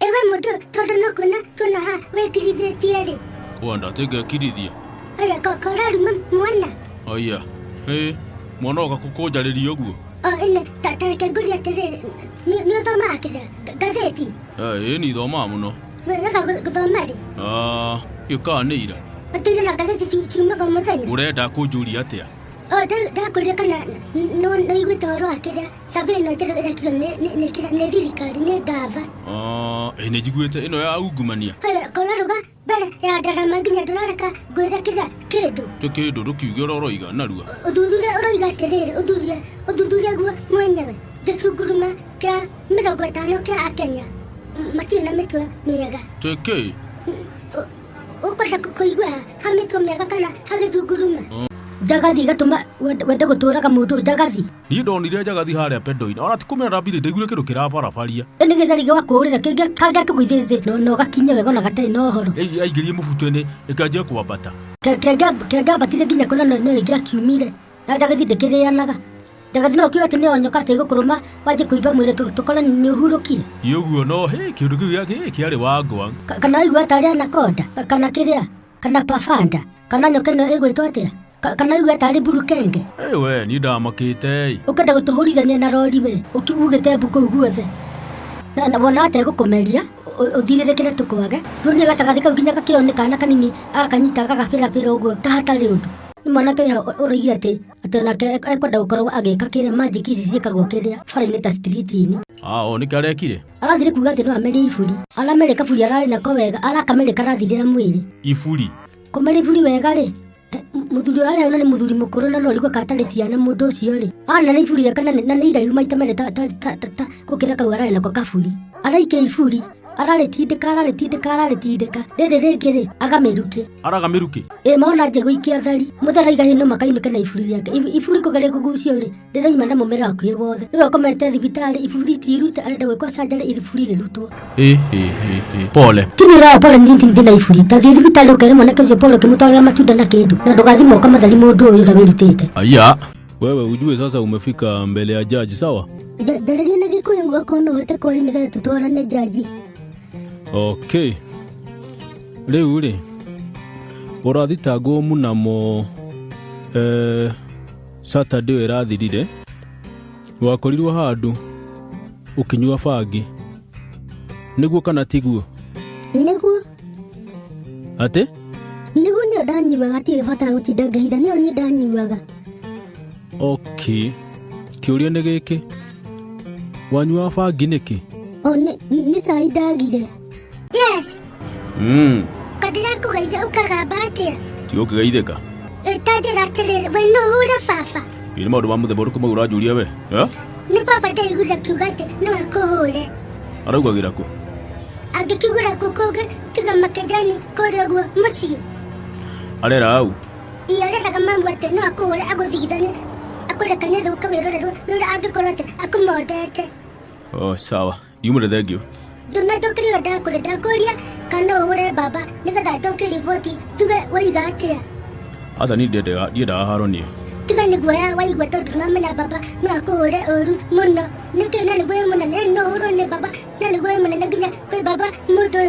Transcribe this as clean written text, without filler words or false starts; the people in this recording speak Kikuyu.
Ewe mũndũ tondũ no kuona tuona haha wĩkirithĩtie rĩ. Kwanda atĩ ngekirithia. Aya koraruma mwana. Aya. Hĩ, mwana oka kũkũnjarĩria ũguo. O ĩne ta reke ngũrie atĩrĩrĩ, nĩ ũthomaga kĩrĩa ngathĩti? Ĩĩ ni thomaga mũno. Wĩraga gũthoma rĩ? Ah, gĩũkaga nĩ ira. Ũtũire na ngathĩti ciumaga o mũthenya? Ũrenda kũnjũria atĩa? O ndakũria kana nĩ ũiguĩte ũhoro wa kĩrĩa survey ĩno njerũ ĩrekirwo nĩ kĩrĩa nĩ thirikari nĩ ngava. Ah, ĩĩ nĩ njiguĩte ĩno ya ungumania. Haya, koraruga mbere ya ndarama nginya ndũrareka ngwĩre kĩrĩa kĩndũ. Tĩ kĩndũ ndũkiuge ũrĩa ũroiga narua. Ũthuthuria ũroiga atĩrĩrĩ, ũthuthuria ũthuthuria guo mwenyewe gĩcunguruma kĩa 50 kĩa Akenya matirĩ na mĩtwe mĩega. Tĩ kĩ? Ũkwenda kũigua ha mĩtwe mĩega kana ha gĩcunguruma? Njagathi ĩgatũma wende gũtũraga mũndũ njagathi. Niĩ ndonire njagathi harĩa pendo-inĩ ona ti kũmĩona ndambire ndaiguire kĩndũ kĩrabarabaria. Nĩ gĩcari gĩa kũũrĩra kĩngĩ kangĩakĩgũithĩrĩria na ũgakinye wega ona gatarĩ na ũhoro. Aingĩrie mũbuto-inĩ ĩkanjia kwambata. Kĩngĩambatire nginya kũna no ĩngĩakiumire na njagathi ndĩkĩrĩanaga. Njagathi no ũkiuga atĩ nĩyo nyoka atĩ ĩgũkũrũma wanjie kũimba mwĩrĩ tũkore nĩ ũhurũkire. Ti ũguo no hĩ kĩndũ kĩu kĩarĩ wangwa. Kana waigua tarĩ anaconda kana kĩrĩa kana pafanda kana nyoka ĩno ĩgwĩtwo atĩa kana waigua tarĩ burukenge. Ĩ we niĩ ndamakĩte ĩ. Ũkenda gũtũhũrithania na rori we ũkiugĩte mbu kũu guothe. Na wona atĩa ĩgũkũmeria ũthirĩrĩkĩre tũkwage. Rĩu niĩ gacagathi kau nginya gakĩoywo nĩ kana kanini agakanyita agagabĩrabĩra ũguo ta hatarĩ ũndũ. Nĩ mwanake ũyũ ũroigire atĩ atĩ onake ekwenda gũkorwo agĩka kĩrĩa magic ici ciĩkagwo kĩrĩa bara-inĩ ta street-inĩ. Ah, o nĩkĩ arekire? Arathire kuga atĩ no amerie iburi. Arameria kaburi ararĩ nako wega, arakameria karathirĩra mwĩrĩ. Iburi? Kũmeria iburi wega rĩ, mũthuri ũrĩa arĩ na nĩ mũthuri mũkũrũ na no ũrigwo kana atarĩ ciana mũndũ ũcio rĩ. Ana nĩ iburi rĩake na nĩ iraihu maita merĩ ta gũkĩra kau ararĩ nako kaburi. Araikia iburi, ararĩtindĩka ararĩtindĩka ararĩtindĩka. Rĩrĩ rĩngĩ rĩ, agamĩrukĩ. Aragamĩrukĩ? Ĩ mona anjia gũikia thari. Mũthara aiga hĩ no makainũke na iburi rĩake. Iburi kũgeria kũgucio rĩ, rĩrauma na mũmera hakuhĩ wothe. Rĩu akomete thibitarĩ, iburi ti irute, arenda gwĩkwo surgery iburi rĩrutwo. Ĩ, ĩ, ĩ, ĩ. Pole. Tini raha pole ni ndĩ na iburi. Ta thiĩ thibitarĩ ũkere mwanake ũcio pole ũkĩmũtwarĩra matunda na kĩndũ. Na ndũgathiĩ moka mathari mũndũ ũyũ ũrĩa wĩrutĩte. Aya. Wewe ujue sasa umefika mbele ya jaji sawa? Ndarĩria na Gĩkũyũ ũguo okorwo no ũhote kwaria nĩgetha tũtwarane jaji. Okay. Rĩu rĩ, ũrathitangwo mũnamo Saturday ĩyo ĩrathirire, wakorirwo handũ ũkĩnyua bangi. Nĩguo kana tiguo? Nĩguo. Atĩ? Nĩguo nĩyo ndanyuaga, hatirĩ bata wa gũtinda ngĩhitha, nĩyo niĩ ndanyuaga. Okay. Kĩũria nĩ gĩkĩ. Wanyuaga bangi nĩkĩ? O nĩ cai ndagire. Yes. Kandĩrakũgeithia ũkagamba atĩa? Ti ũkĩgeithĩka. Ta njĩra atĩrĩrĩ, we no ũhũre baba? Ĩ nĩ maũndũ ma mũthemba ũrĩkũ mau ũranjũria we? Eh? Nĩ baba ndaiguire akiuga atĩ no akũhũre. Araugagĩra kũ? Angĩkiugĩra kũ kũngĩ tiga makĩnjani kũrĩa ũguo mũciĩ. Arera au? Ĩ areraga mamu atĩ no akũhũre agũthigithanie akũrekanie thĩ ũke wĩrorerwo nĩ ũrĩa angĩkorwo atĩ akũmondete. Oh, sawa. Yumĩre thengio. Ndũnanjokeria ũrĩa ndakũria, ndakũria kana no ũhũre baba nĩgetha njokie riboti njuge woiga atĩa. Aca niĩ ndiendaga haro niĩ. Tiga nĩ guoya waigua tondũ nĩwamenya baba no akũhũre ũru mũno. Nĩkĩ na nĩguo wĩ mũnene no ũhũrwo nĩ baba na nĩguo wĩ mũnene nginya kwĩ baba mũndũ ũyũ.